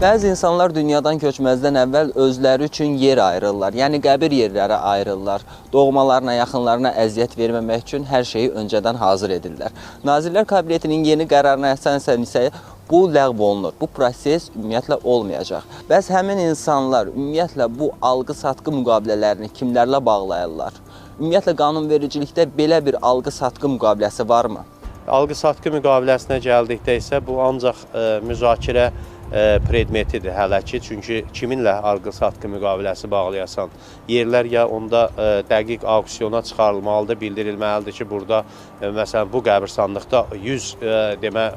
Bəzi insanlar dünyadan köçməzdən əvvəl özləri üçün yer ayırırlar, yəni qəbir yerləri ayırırlar. Doğmalarına, yaxınlarına əziyyət verməmək üçün hər şeyi öncədən hazır edirlər. Nazirlər Kabinetinin yeni qərarına əsasən isə bu ləğv olunur. Bu proses ümumiyyətlə olmayacaq. Bəs həmin insanlar ümumiyyətlə bu alqı-satqı müqavilələrini kimlərlə bağlayırlar? Ümumiyyətlə qanunvericilikdə belə bir alqı-satqı müqaviləsi varmı? Alqı-satqı müqaviləsinə gəldikdə isə bu ancaq müzakirə predmetidir hələ ki, çünki kiminlə alqı-satqı müqaviləsi bağlayasan, yerlər ya onda dəqiq auksiona çıxarılmalıdır, bildirilməlidir ki, burada məsələn bu qəbirstanlıqda 100 demə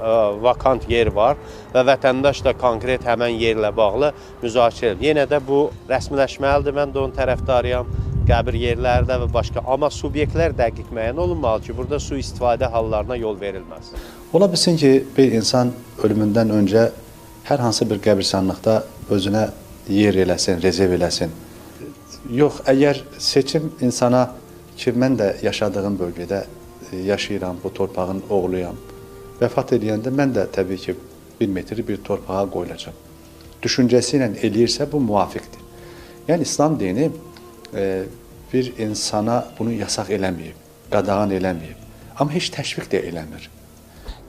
vakant yer var və vətəndaş da konkret həmən yerlə bağlı müzakirə edir. Yenə də bu rəsmiləşməlidir, mən də onun tərəfdarıyam. Qəbir yerlərdə və başqa, amma subyektlər dəqiq müəyyən olunmalı ki, burada sui-istifadə hallarına yol verilməz. Ola bilsin ki, bir insan ölümündən öncə hər hansı bir qəbirstanlıqda özünə yer eləsin, rezerv eləsin. Yox, əgər seçim insana ki, mən də yaşadığım bölgədə yaşayıram, bu torpağın oğluyam, vəfat eləyəndə mən də təbii ki, bir metri bir torpağa qoyulacam. Düşüncəsi ilə eləyirsə, bu müvafiqdir. Yəni, İslam dini bir insana bunu yasaq eləməyib, qadağan eləməyib, amma heç təşviq də eləmir.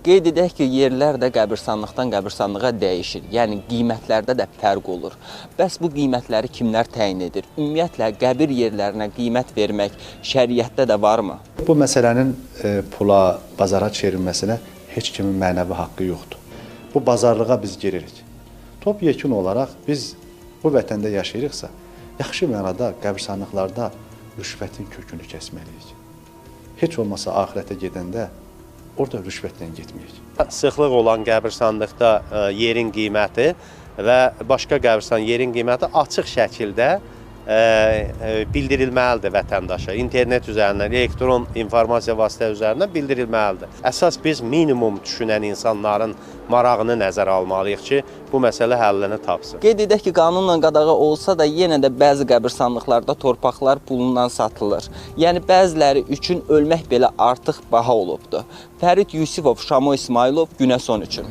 Qeyd edək ki, yerlər də qəbirstanlıqdan qəbirstanlığa dəyişir. Yəni qiymətlərdə də fərq olur. Bəs bu qiymətləri kimlər təyin edir? Ümumiyyətlə qəbir yerlərinə qiymət vermək şəriətdə də varmı? Bu məsələnin pula, bazara çevrilməsinə heç kimin mənəvi haqqı yoxdur. Bu bazarlığa biz giririk. Topyekun olaraq biz bu vətəndə yaşayırıqsa, yaxşı mənada qəbirstanlıqlarda rüşvətin kökünü kəsməliyik. Heç olmasa axirətə gedəndə orada rüşvətlə getməyək. Sıxlıq olan qəbirstanlıqda yerin qiyməti və başqa qəbirstan yerin qiyməti açıq şəkildə bildirilməlidir vətəndaşa. İnternet üzərindən, elektron informasiya vasitə üzərindən bildirilməlidir. Əsas biz minimum düşünən insanların marağını nəzərə almalıyıq ki, bu məsələ həllini tapsın. Qeyd edək ki, qanunla qadağa olsa da yenə də bəzi qəbirstanlıqlarda torpaqlar pulundan satılır. Yəni bəziləri üçün ölmək belə artıq baha olubdur. Fərid Yusifov, Şamo İsmayılov, Günəson üçün.